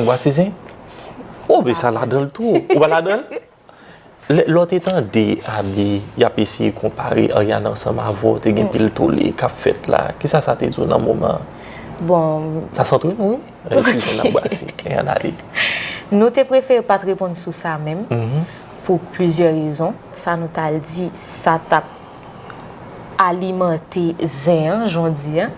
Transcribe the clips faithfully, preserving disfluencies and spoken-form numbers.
Wa Sizen? Oh, men sa ladan l tou. Ou pa ladan l? Lè, lè w te tande Abi, y ap eseye konpare Ariana ansanm avè w, te gen pil tole k ap fèt la. Kisa sa te di w nan moman an? Bon, Sa se antre nou, wi. Eskize, n ap brase. E ann ale. Nou te prefere pa t reponn sou sa menm, pou plizyè rezon. Sa nou t al di, sa t ap alimante zen an, jan w di an.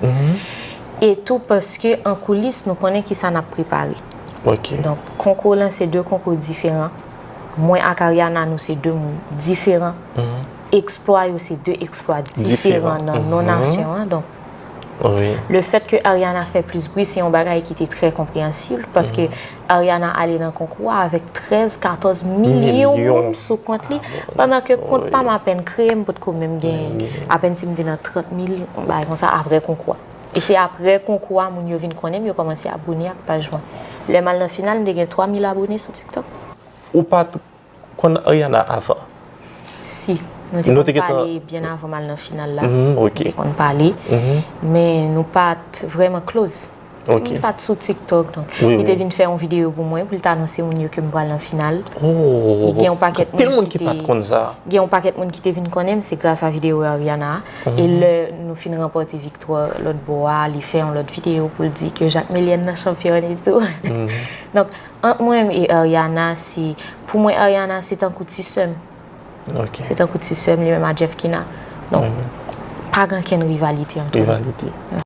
E tou paske an koulis, nou konnen kisa n ap prepare. Ok. Donk, konkou lan se de konkou diferan. Mwen ak Ariana, nou se de moun diferan. Eksplwa yo se de eksplwa diferan nan non nasyon an. Donk, Wi. le fèt ke Ariana fè plis bri, se yon bagay ki te trè konpreyansib, paske Ariana ale nan konkou a avèk trèz, katòz milyon moun sou kont li, pandan ke kont pa m apèn kreye, m potko menm gen, apèn si m te nan trant mil, yon bagay konsa, apre konkou a. E se apre konkou a, moun yo vin konnen m, yo kòmanse abone ak paj mwen. Lè m al nan final, m te gen twa mil abone sou TikTok. Ou pa t konn Ariana avan? Si, nou te Nou konn te gentan- pale byen avan m al nan final la. Mhm, ok. Nou te konn pale, men nou pa t vrèman close. Ok. Nou pa t sou TikTok, donk Wi, li te wi. vin fè yon videyo pou mwen, pou l te anonse moun yo ke m pral nan final. Oh, Gen yon pakèt anpil moun moun ki ki pa te- t konn sa. Gen yon pakèt moun ki te vin konnen m, se gras a videyo Ariana a. E lè nou fin ranpòte viktwa lòt bò a, li fè yon lòt videyo pou l di ke Jacmelienne nan chanpyòn e tou. Donk, ant mwen e Ariana, se, pou mwen, Ariana, se tankou ti sè m. Ok. Se tankou ti sè m, li menm a Jeffkina. Donk, pa gen ankenn rivalite ant nou. Rivalite.